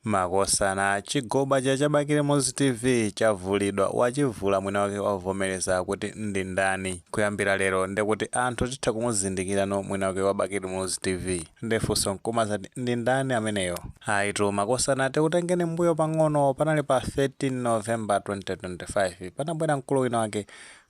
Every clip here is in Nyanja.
Makosana, chigoba cha Bakili Muluzi TV chavulidwa. Wachivula mwina wake, wavomereza kuti ndi ndani. Kuyambira lero ndikuti anthu titha kumuzindikirano mwina wake wa Bakili Muluzi TV. Ndefunso nkumazati, ndi ndani ameneyo? Ayitu makosana, tikutengeni mbuyo pang'ono. Panali pa 13 November 2025, panabwera mkulu wina wake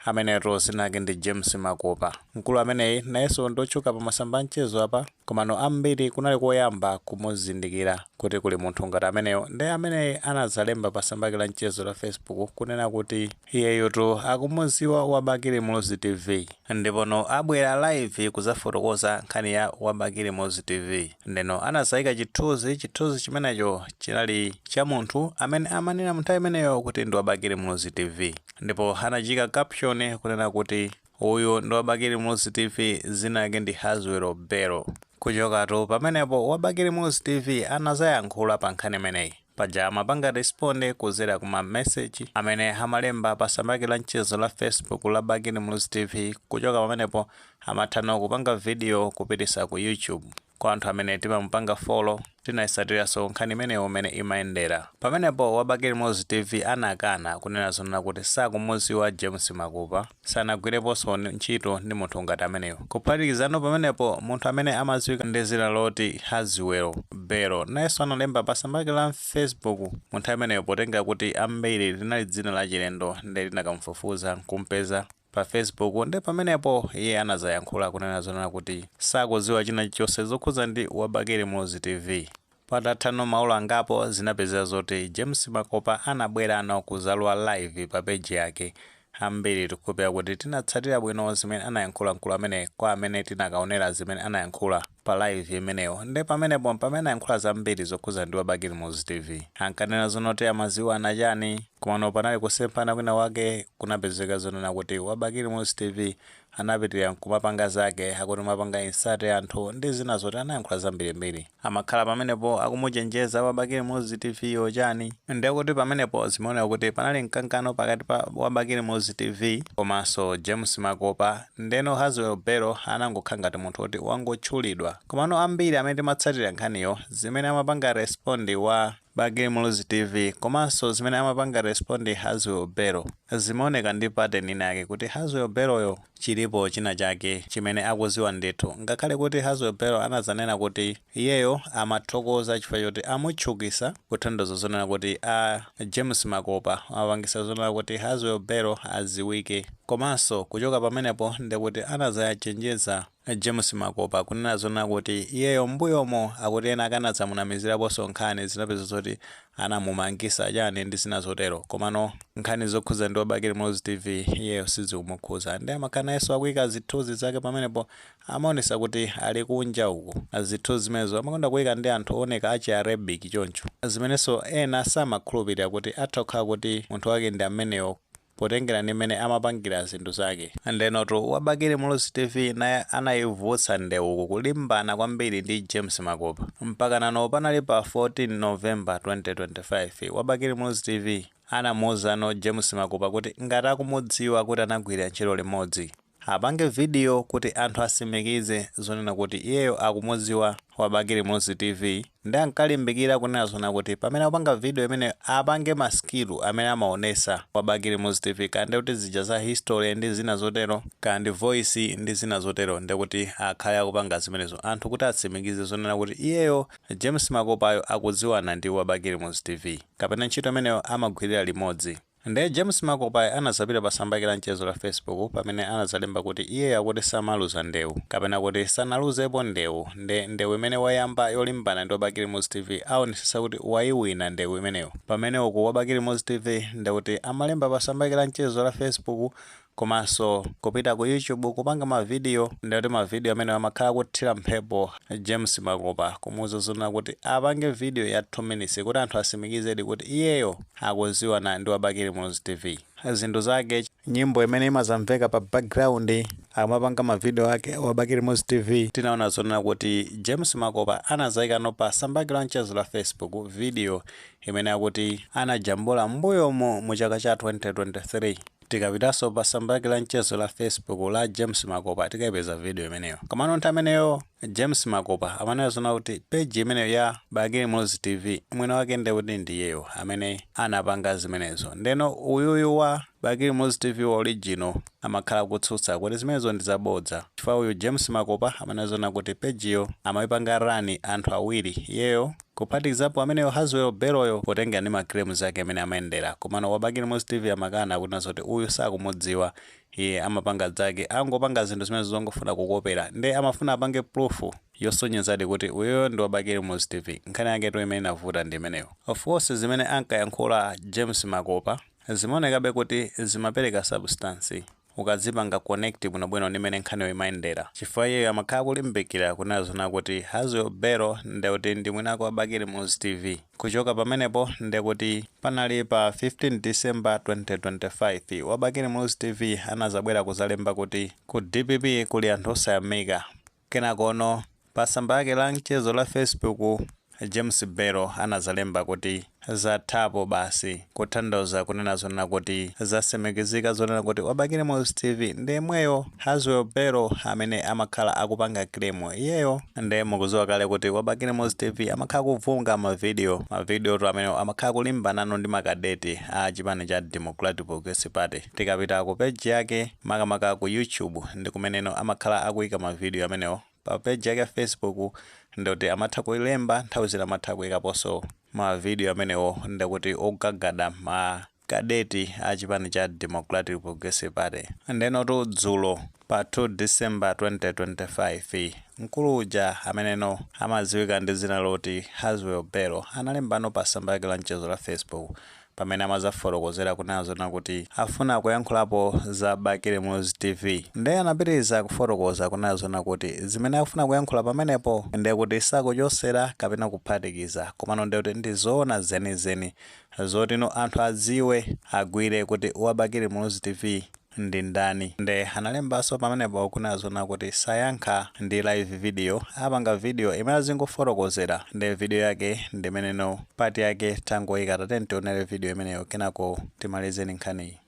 ameneto zinake ndi James Makopa. Mkulu ameneyi nayenso ndotchuka pa masamba mchezo apa, komano ambiri kunali koyamba kumuzindikira kuti kuli munthu ngati ameneyo. Ndi ameneyi anazalemba pa tsamba lake la mchezo la Facebook kunena kuti iyeyotu akumuziwa wa Bakili Muluzi TV, ndipono abwera live kuzafotokoza nkhani ya wa Bakili Muluzi TV. Ndeno anazayika chithunzi. Chithunzi chimenecho chinali cha munthu amene amanena munthawi imeneyo kuti ndi wa Bakili Muluzi TV, ndipo anachika caption kunena kuti uyu ndi wa Bakili Muluzi TV, zina yake ndi Haswell Belo. Kuchokatu pamenepo, wa Bakili Muluzi TV anazayankhula pa nkhani imeneyi. Paja amapanga respond kuzera kuma message amene amalemba pa tsamba lake la mchezo la Facebook la Bakili Muluzi TV. Kuchoka pamenepo amathano kupanga video kupitisa ku YouTube. Kwa anthu amene timamupanga follow, tinayisatiranso nkhani imeneyo imene imayendera. Pamenepo wa Bakili Muluzi TV anakana kunena zonena kuti sakumuziwa James Makopa, sanagwireponso ntchito ndi munthu ngati ameneyo. Kuphatikizano pamenepo, munthu amene amadziwika ndi zina loti Haswell Belo nayenso analemba pa tsamba lake la Facebook munthu ameneyo, potenga kuti ambiri linali dzina la chilendo, ndi linakamufufuza nkumpeza pa Facebook. Ndi pamenepo iye anazayankhula kunena zonena kuti sakudziwa china chonse zokhudza ndi wa Bakili Muluzi TV. Patathano maola angapo, zinapezeka zoti James Makopa anabwerano kuzalowa live pa page yake. Ambiri tikukhulupirira kuti tinatsatira bwino zimene anayankhula mkulu amene, kwa amene tinakaonera zimene anayankhula pa live imeneyo. Ndi pamenepo pamene anayankhula zambiri zokhuza ndi wa Bakili Muluzi TV. Ankanena zonoti amaziwa anachani, komano panali kusemphana kwina wake. Kunapezeka zonena kuti wa Bakili Muluzi TV anapitirira nkumapanga zake, akuti mapanga insult anthu ndi zina zoti anayankhula zambirimbiri. Amakhala pamenepo akumuchenjeza wa Bakili Muluzi TV yo chani. Ndekuti pamenepo zimaoneka kuti panali mkangano pakati pa wa Bakili Muluzi TV komanso James Makopa. Ndeno Haswell Belo anangokhala ngati munthu woti wangotchulidwa. Komano ambiri amene timatsatira nkhaniyo, zimene amapanga respond wa Bakili Muluzi TV komanso zimene amapanga respond Haswell Belo, zimaoneka ndi pattern ina yake kuti Haswell Beloyo chilipo china chake chimene akuziwa ndithu, ngakhale kuti Haswell Belo anazanena kuti iyeyo amathokoza chifukwa choti amutchukisa, kuthandiza zonena kuti a James Makopa amapangisa zonena kuti Haswell Belo aziwike. Komanso kuchoka pamenepo, ndikuti anazayachenjeza James Makopa kunena zonena kuti iyeyo mbuyomo akuti ena akanadzamunamiziraponso nkhani, zinapeza zoti anamumangisa chani ndi zina zotero, komano nkhani zokhuza ndi wa Bakili Muluzi TV iyeyo sizikumukhuza. Ndi amakhala nayenso akuyika zithunzi zake pamenepo, amaonesa kuti ali kunja uku. Zithunzi zimenezo amakonda kuyika ndi anthu ooneka achi Arabic choncho, zimenenso ena samakhulupirira kuti atha kukhala kuti munthu wake ndi ameneyo, potengera ndi mmene amapangira zinthu zake. Ndenotu wa Bakili Muluzi TV naye anayivutsa ndewuku kulimbana kwambiri ndi James Makopa, mpaka nano panali pa 14 November 2025, wa Bakili Muluzi TV anamuwuzano James Makopa kuti ngati akumudziwa kuti anagwira ntchito limodzi, apange video kuti anthu asimikize zonena kuti iyeyo akumudziwa wa Bakili Muluzi TV. Ndi ankalimbikira kunena zona kuti pamene akupanga video imene, apange ma skill amene amaonesa wa Bakili Muluzi TV, kandi kuti zija za history ndi zina zotero, kandi voice ndi zina zotero, ndikuti akhale akupanga zimenezo anthu kuti atsimikize zonena kuti iyeyo James Makopayo akudziwana ndi wa Bakili Muluzi TV kapena ntchito imeneyo amagwirira limodzi. Ndiye James Makopa anazapita pa tsamba lake la mchezo la Facebook pamene anazalemba kuti iye akuti samaluza ndewu, kapena kuti sanaluzepo ndewu. Nde ndewu imene wayamba yolimbana ndi wa Bakili Muluzi TV, aonesesa kuti wayiwina ndewu imeneyo. Pamene uku wa Bakili Muluzi TV ndekuti amalemba pa tsamba lake la mchezo la Facebook komanso kupita ku YouTube kupanga mavidiyo, ndikuti mavidiyo amene amakhala kuthira mphepo James Makopa, kumuwuza zonena kuti apange video ya 2 minutes kuti anthu asimikizedi kuti iyeyo akuziwana ndi wa Bakili Muluzi TV. Zinthu zake, nyimbo imene imazamveka pa background akamapanga mavidiyo ake wa Bakili Muluzi TV. Tinaona zonena kuti James Makopa anazayikano pa tsamba lake la mchezo la Facebook video imene akuti anajambula mbuyomo mu chaka cha 2023. Tikapitanso pa tsamba lake la mchezo la Facebook la James Makopa, tikayipeza video imeneyo. Komano nthawi imeneyo James Makopa amanena zona kuti page imeneyo ya Bakili Muluzi TV, mwini wake ndekuti ndiyeyo amene anapanga zimenezo. Ndeno uyuyu wa Bakili Muluzi TV original amakhala kutsutsa kuti zimenezo ndi zabodza, chifukwa uyu James Makopa amanena zona kuti pageyo amayipanga run anthu awiri, iyeyo kuphatikizapo ameneyo Haswell Belloyo, potenga ndi ma claims ake amene amayendera. Komano wa Bakili Muluzi TV amakana kuti zoti uyu sakumudziwa, iye amapanga zake, angopanga zinthu zimene zongofuna kukopera. Nde amafuna apange proof yosonyezadi kuti uyoyo ndi wa Bakili Muluzi TV. Nkhani yake to imene inavuta ndi imeneyo. Of course, zimene ankayankhula James Makopa zimaonekabe kuti zimapereka substance ukazipanga connect bwinobwino ndi imene nkhaniyo imayendera, chifukwa iyeyo amakhala kulimbikira kunena zona kuti Haswell Bello ndekuti ndi mwinako wa Bakili Muluzi TV. Kuchoka pamenepo, ndekuti panali pa 15 December 2025, wa Bakili Muluzi TV anazabwera kuzalemba kuti ku DPP kuli anthu osayamika. Kenakono pa tsamba lake la mchezo la Facebook, James Bello anazalemba kuti zathapo basi, kutanthauza kunena zonena kuti zasemekizika zonena kuti wa Bakili Muluzi TV ndi yemweyo Haswell Bello amene amakhala akupanga claim iyeyo. Nde mukudziwa kale kuti wa Bakili Muluzi TV amakhala kuvunga mavidiyo, mavidiyo to amene amakhala kulimbanano ndi makadeti a chipani cha Democratic Progressive Party. Tikapita ku page yake, makamaka ku YouTube, ndi kumeneno amakhala akuyika mavidiyo amenewo. Pa page yake ya Facebook ndikuti amatha kuilemba, nthawi zina amatha kuyikaponso mavidiyo amenewo, ndikuti ogagada ma kadeti a chipani cha Democratic Progressive Party. Ndenotu dzulo pa 2 December 2025, mkulu uja ameneno amadziwika ndi dzina loti Haswell Bello analembano pa tsamba lake la mchezo la Facebook, pamene amazafotokozera kunena zona kuti afuna kuyankhulapo za Bakili Muluzi TV. Ndiye anapitiriza kufotokoza kunena zona kuti zimene akufuna kuyankhula pamenepo ndiye kuti sakuchosera kapena kuphatikiza, komano ndiye kuti ndi zoona zenizeni zotino anthu adziwe, agwire kuti wa Bakili Muluzi TV ndi ndani. Nde analembanso pamenepo kunena zona kuti sayankha ndi live video, apanga video imene azingofotokozera. Nde video yake ndimeneno part yake tangoyika. Tateni tionere video imeneyo, kenako timalizeni nkhaniyi.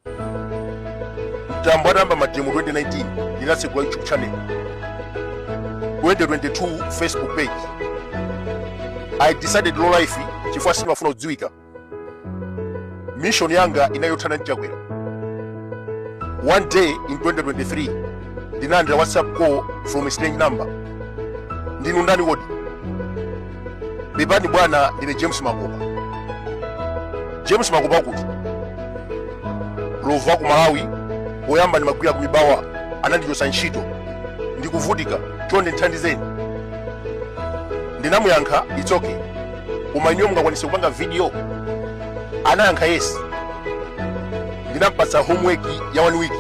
Mtambo atayamba ma demo 2019, ndinatsegula YouTube channel, 2022 Facebook page. I decided low life chifukwa sindimafuna kudziwika. Mission yanga inayothana ndi Chakwera. One day in 2023, ndinalandira WhatsApp call from a strange number. "Ndinu ndani kodi?" "Pepani bwana, ndine James Makopa." "James Makopa kuti?" "Lova ku Malawi, poyamba ndimagwira ku Mibawa, anandichosa ntchito, ndikuvutika, chonde ndithandizeni." Ndinamuyankha, "It's okay, koma inuyo mungakwanise kupanga video?" Anayankha, "Yes." Ndinampatsa homework ya one week: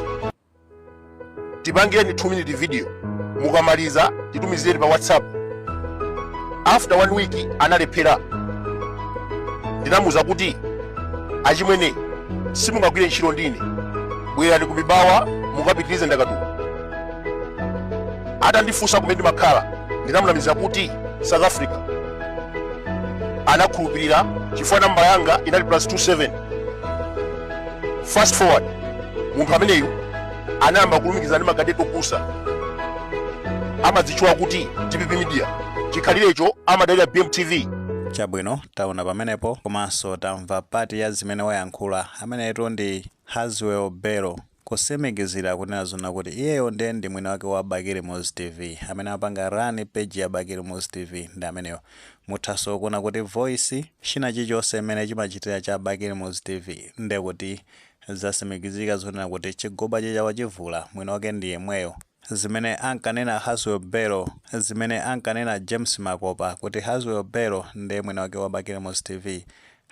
"Tipangireni 2 minute video, mukamaliza titumizireni pa WhatsApp." After one week analephera. Ndinamuuza kuti, "Achimwene, simungagwire ntchito ndine, bwerani ku Mibawa mukapitirize ndakatulo." Atandifunsa kumene ndimakhala, ndinamunamiza kuti South Africa. Anakhulupirira chifukwa namba yanga inali +27. Fast forward, munthu ameneyu anayamba kulumikiza ndi makadeti opusa amadzitchula kuti DPP Media. Chikhalirecho amadalira BMTV. Chabwino, taona pamenepo komanso tamva part ya zimene wayankhula amenetu ndi Haswell Bello, kusimikizira kunena zona kuti iyeyo ndiye ndi mwini wake wa Bakili Muluzi TV, amene apanga run page ya Bakili Muluzi TV ndi ameneyo. Muthanso kuona kuti voice china chilichonse imene chimachitira cha Bakili Muluzi TV, ndiye kuti zasimikizika zonena kuti chigoba chichawa chivula, mwini wake ndi yemweyo. Zimene ankanena Haswell Bello, zimene ankanena James Makopa kuti Haswell Bello ndiye mwini wake wa Bakili Muluzi TV,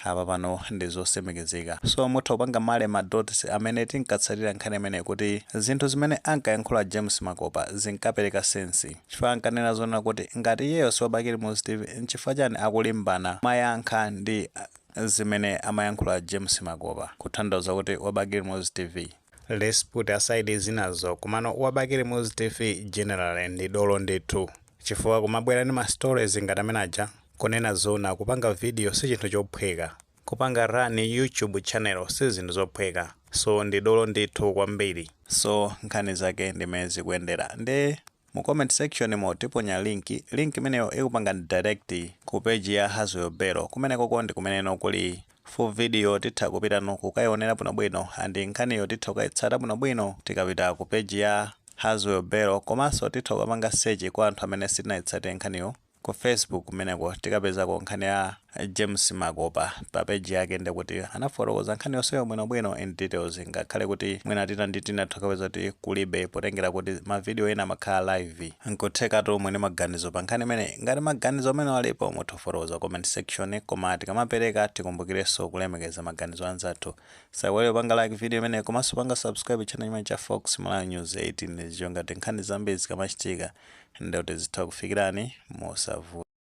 apa pano ndi zosimikizika. So mutha kupanga marry ma dots amene tinkatsatira nkhani imene kuti zinthu zimene ankayankhula James Makopa zinkapereka sense, chifukwa ankanena zonena kuti ngati iyeyo si wa Bakili Muluzi TV, nchifukwa chani akulimbana mayankha ndi zimene amayankhula James Makopa, kutanthauza kuti wa Bakili Muluzi TV. Let's put aside zinazo, komano wa Bakili Muluzi TV generally ndi dolo ndithu, chifukwa kumabwera ndi ma stories ngati amene aja, kunena zona, kupanga video si chinthu chophweka. Kupanga run YouTube channel si zinthu zophweka, so ndi dolo ndithu kwambiri. So nkhani zake ndimene zikuyendera. Ndi mu comment section mo tiponya link. Link imeneyo ikupanga direct ku page ya Haswell Bello. Kumenekoko ndi kumeneno kuli full video. Titha kupitano kukayionera bwinobwino and nkhaniyo titha kukayitsata bwinobwino tikapita ku page ya Haswell Bello. Komanso titha kukapanga search kwa anthu amene sitinayitsate nkhaniyo ku Facebook. Kumeneko tikapezako nkhani ya James Makopa pa page yake, ndikuti anafotokoza nkhani yonseyo bwinobwino in details, ngakhale kuti mwina tina ndi tina tikapeza kuti kulibe, potengera kuti mavidiyo ena amakhala live. Nkuthekatu mwene maganizo pa nkhani imene. Ngati maganizo amene alipo, mutha kufotokoza comment section, koma tikamapereka tikumbukirenso kulemekeza maganizo anzathu. Saiwale panga like video imene, komanso panga subscribe channel imene cha Fox Malawi News 18, zicho ngati nkhani zambiri zikamachitika ndikuti zitha kufikirani mosavuta.